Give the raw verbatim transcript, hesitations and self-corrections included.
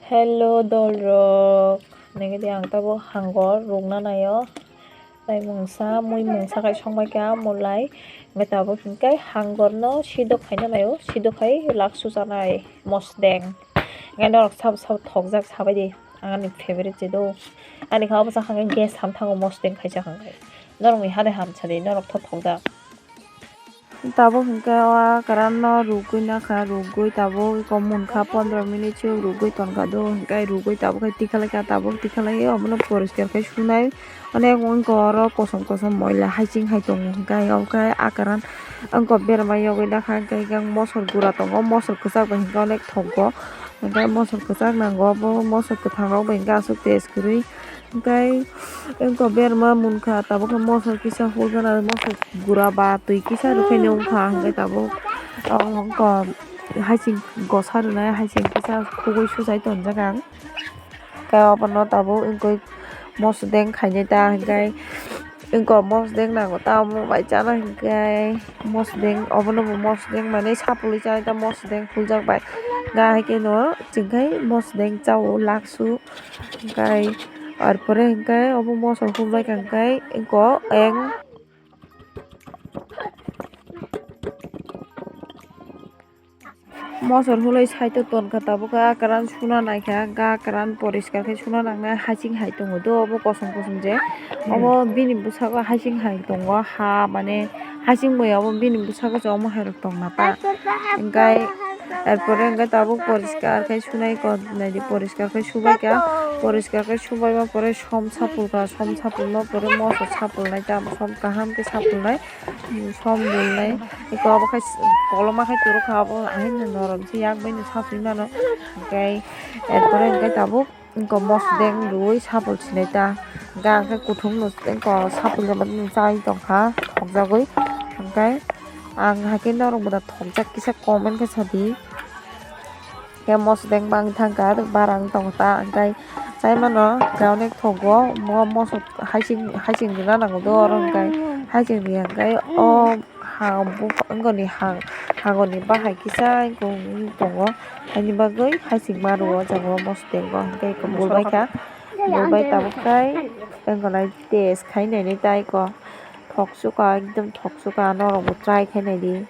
Hello dolrok, nengedi ang tabuk hangor rukna naio. Tai mungsa, mui mungsa khai songbai kha mulai. Hingke tabuk hingke hangor no sidok khaina naio, sidok khai laksu chanai mosdeng. Hingke norok sabo sabo thokjak sabai di, ang ani favorite se do. Ani kha obo chakha hingke gas ham thango mosdeng khai chakha hingke. Norok ni hade ham sadi, norok tho thokjak. Tabuk hingke o akran no rugui nakha, rugui tabuk eko munkha pondro minute se rugui tongkha do, hingke rugui tabuk khe tikha laikha, tabuk tikha laiwi obono poriskar khe sunai. Onek wngkha oro kosom kosom moila haiching hai tongo, hingke obo khe akran wngkha berma yogwi nakha, hingke mosor gura tongo, mosor kwchak bai hingke onek thokgo, hingke mosor kwchak nango, obo mosor kwthang rok bai hingke aswk test kwrwi. Hingke wngkha berma munkha, tabuk khe mosor kisa hul gana, mosor gura ba twi kisa rwkhaino wngkha, hingke tabuk o wngkha haiching gosa rwnai, haiching kisa khugui suchai tonjak ang. Hingke obono tabuk wngkha mosodeng khainai ta, hingke wngkha mosodeng nango ta, omo bai chana hingke mosodeng, obono bo mosodeng manwi sapului chanai ta, mosodeng huljak bai. Hingke haikhe no chwngkhai mosodeng chao laksu. Hingkai, ar pore hingkai obo mosok hubjak hingkai, eko eng. Mosok hulai side o tonkha tabuk, akran suna naikha, ga akran poriskar khe suna nangnai, haching hai tongo do, obo kosom kosom je. Obo bini bwskango haching hai tongo, ha mane haching bai obo bini bwskango se omo hai rok tongna ta. Hingkai, er pore hingke tabuk poriskar khe sunai ko, naidi poriskar khe subai kha, poriskar khe subai ma pore som sapul kha, som sapul ma pore moso sapul nai, tamo som kaham khe sapul nai, som bul nai, eko obo khe koloma khe turu kha, obo ahai no norom se yak bai no sapui mano, hingke er pore hingke tabuk. Wngkha mosdeng rwui sapul sinai ta. Hingkhe ang khe kuthum no wngkha sapul rwmani chai tongkha thokjagwi. Hingkhe ang haikhe norok bo da thokjak kisa comment khe sadi. Khe mosdeng bang thangkha barang tongkha ta hingkhe chai mano hingkhe onek thogo mo mosok haiching haiching rwna nango do oro hingkhe haiching rwya hingkhe o. Ha bupha wngoni ha hangoni bahai kisa wng tongo, haini bagwi haiching maro o jaga o mosdeng o hingke eko bulbai kha, bulbai tabuk khe wngkha nai test khai nainai tai ko thok sukha ekdom thok sukha norok bo try khai naidi.